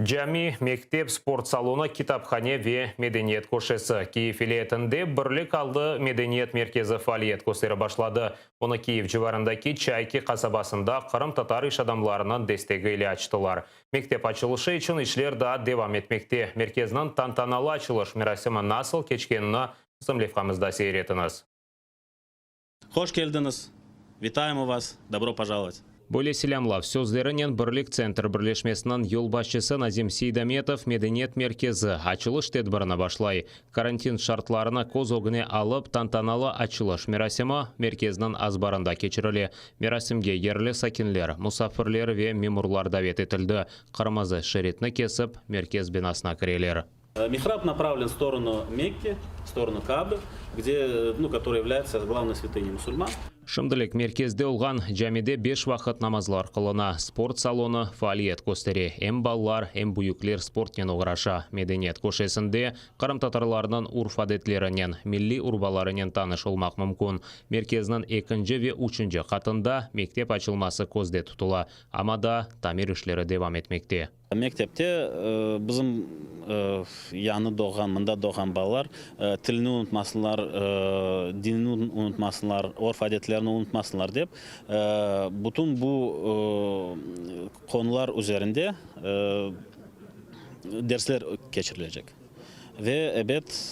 Cami, mektep, sport salonı, kitaphane ve medeniyet köşesi. Kiyev vilâyetinde Birlik adlı medeniyet merkezi faaliyet kösterip başladı. Onı Kiyev civarındaki Çayki qasabasında qırımtatar iş adamlarınıñ destegi ile açtılar. Mektep açılışı içün işler daa devam etmekte. Merkezniñ tantanalı açılış merasimi nasıl keçkenini bizim levhamızda seyir etiñiz. Hoş keldiñiz! Витаемо вас! Добро пожаловать! Böyle selâmlav sözlerinen Birlik Tsentr birleşmesiniñ yolbaşçısı Nazim Seydametov medeniyet merkezi açılış tedbirini başlay. Karantin şartlarını köz ögüne alıp, tantanalı açılış merasimi merkezniñ azbarında keçirile. Merasimge yerli sakinler, musafirler ve memurlar davet etildi. Qırmızı şeritni kesip, merkez binasına kireler. Mihrab направлен в сторону Мекки, в сторону Каабы, где, ну, которая является главной святыней мусульман. Şimdilik merkezde olğan camide beş vaqıt namazlar qılına, sport salonı faaliyet köstere, em balalar, em büyükler sportnen oğraşa. Medeniyet köşesinde qırımtatarlarnıñ urf-adetlerinen, milliy urbalarınen tanış olmaq mümkün. Merkezniñ ekinci ve üçünci qatında mektep açılması közde tutula, amma daa tamir işleri devam etmekte. Mektepte bizim yañı doğğan, mında doğğan balalar tilini unutmasınlar, dinini unutmasınlar, örf-adetlerini unutmasınlar dep, bütün bu qonular üzerinde dersler keçirilecek. Ve, ebet,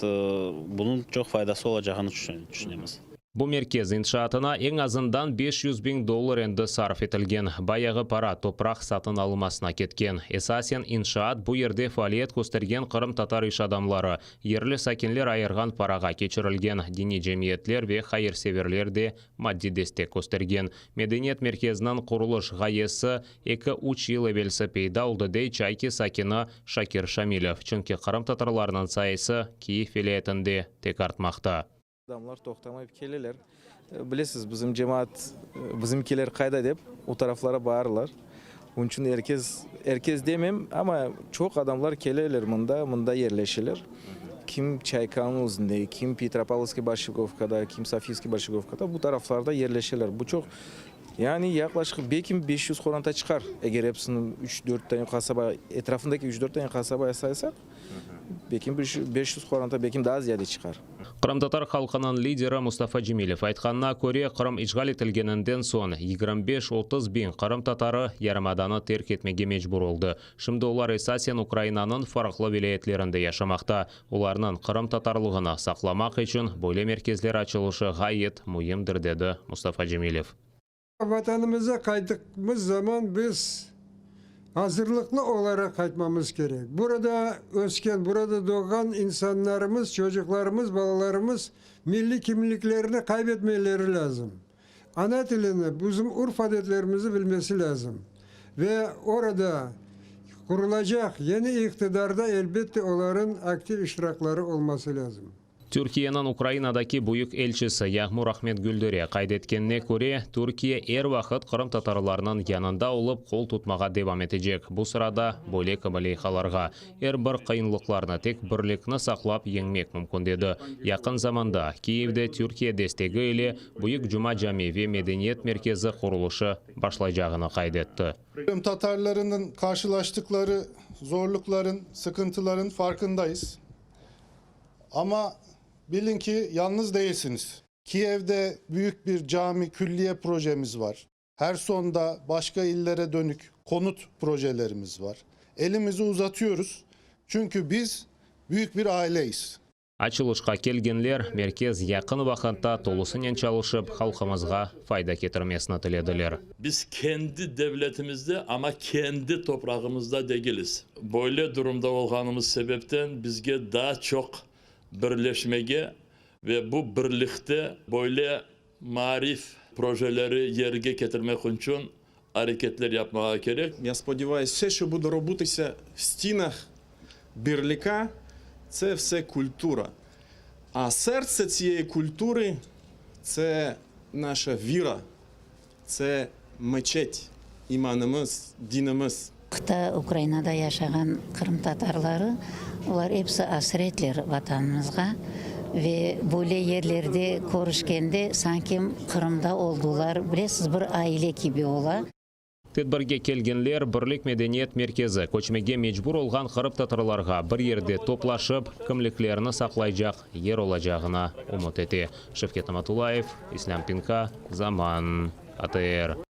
bunıñ çoq faydası olacağını tüşünemiz. Bu merkez inşaatına eñ azından 500 biñ dollar endi sarf etilgen. Bayağı para topraq satın alınmasına ketken. Esasen, inşaat bu yerde faaliyet köstergen qırımtatar iş adamları, yerli sakinler ayırğan parağa keçirilgen, diniy cemiyetler ve hayırseverler de maddiy destek köstergen. Medeniyet merkeziniñ qurulış ğayesi eki-üç yıl evelsi peyda oldı, dey Çayki sakini Şakir Şamilev, çünki qırımtatarlarnıñ sayısı Kiyev vilâyetinde tek artmaqta. Adamlar toqtamayıp keleler. Bilesiz, bizim cemaat, bizimkiler qayda dep, o taraflara barırlar. Onıñ içün er kes, er kes demem, amma çoq adamlar keleler mında, mında yerleşeler. Kim Çaykanıñ özünde, kim Petropavlovskiy Borşçagovkada, kim Sofiyevskiy Borşçagovkada, bu taraflarda yerleşeler. Bu çoq, yani yaqlaşıq belki 500 qoranta çıqar, eger episini üç-dört tane qasaba, etrafındaki üç-dört tane qasabaya saysaq. Belki 500 qoranta, belki daa ziyade çıqar. Qırımtatar halqınıñ lideri Mustafa Cemilev aytqanına köre, Qırım işğal etilgeninden soñ 25-30 biñ qırımtatarı yarımadanı terk etmege mecbur oldı. Şimdi olar esasen Ukrainanıñ farqlı vilâyetlerinde yaşamaqta. Olarnıñ qırımtatarlığını saqlamaq içün böyle merkezler açılışı ğayet müimdir, dedi Mustafa Cemilev. Vatanımıza qaytqımız zaman biz azırlıqlı olaraq qaytmamız kerek. Burada ösken, burada doğğan insanlarımız, çocuqlarımız, balalarımız milliy kimliklerini qaybetmeyleri lâzım. Ana tilini, bizim urf-adetlerimizi bilmesi lâzım. Ve orada qurulacaq yeni iqtidarda elbette oların aktiv iştirakları olması lâzım. Türkiyeniñ Ukrainadaki büyük elçisi Yağmur Ahmet Güldere qayd etkenine köre, Türkiye er vaqıt qırımtatarlarnıñ yanında olıp qol tutmağa devam etecek, bu sırada böyle kibi leyhalarğa. Er bir qıyınlıqlarnı tek birlikni saqlap yeñmek mümkün, dedi. Yaqın zamanda Kiyevde Türkiye destegi ile Büyük Cuma Cami ve medeniyet merkezi qurulışı başlaycağını qayd etti. Qırımtatarlarınıñ qarşılaştıqları zorluqların, sıqıntıların farqındayız. Amma bilin ki, yalnız değilsiniz. Kiyevde büyük bir cami, külliye projemiz var. Hersonda başqa illere dönük konut projelerimiz var. Elimizi uzatıyoruz, çünki biz büyük bir aileyiz. Açılışqa kelgenler, merkez yaqın vaqıtta tolusınen çalışıp, halqımızğa fayda ketirmesini tilediler. Biz kendi devletimizde, amma kendi toprağımızda degiliz. Böyle durumda olğanımız sebepten bizge daa çoq birleşmege ve bu birlikte böyle maarif projeleri yerge ketirmek içün areketler yapmağa kerek. Ya spodyuvayus, vse, şo bude robıtısia v stinah birlika, tse vse kultura. A serdtse tsiyeyi kultury, tse naşa vira, tse meçet, imanımız, dinimiz. Qıta Ukrainada yaşağan qırımtatarları, olar episi asretler Vatanımızğa ve böyle yerlerde körüşkende sanki Qırımda oldular, bilesiz, bir aile kibi ola. Tedbirge kelgenler Birlik medeniyet merkezi köçmege mecbur olğan qırımtatarlarğa bir yerde toplaşıp, kimliklerini saqlaycaq yer olacağına ümüt ete. Şevket Amatullayev, İslâm Pinka, Zaman, ATR.